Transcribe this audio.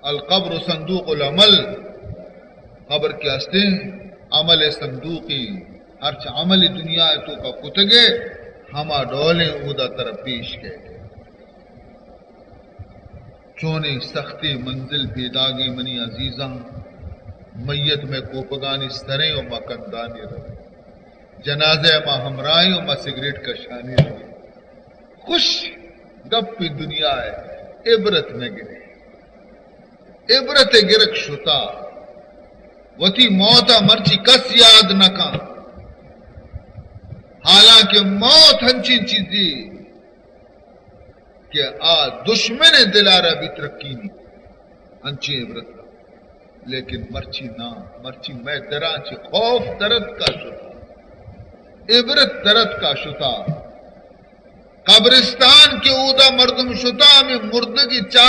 القبر صندوق العمل، قبر کہ استیں عمل ءِ صندوقے، ہرچ عمل دنیا ءِ توکا کتگے، ہما ڈولیں اودا ترا پیش کئیت۔ چونیں سختیں منزل پیداگیں منی عزیزاں، میت مئے کوپگانی سریں و ما کندانی رویں، جنازہ ءَ ما ہمراہیں و ما سگریٹ کشانی رویں۔ خوش گپی دنیا ءَ عبرت نہ گرے۔ عبرت ءِ گرگ شتا۔ وتی موت ءَ مرچی کس یاد نہ کن۔ حالانکہ موت ہنچیں چیزے کہ آ دشمن ءِ دل ءَ را بھی ترکینی، انچیں عبرت۔ لیکن مرچی نہ، مرچی مئے دلاں چہ خوف درتکا شتا، عبرت درتکا شتا۔ قبرستان کہ اودا مردم شتا، ہمے مردگی چار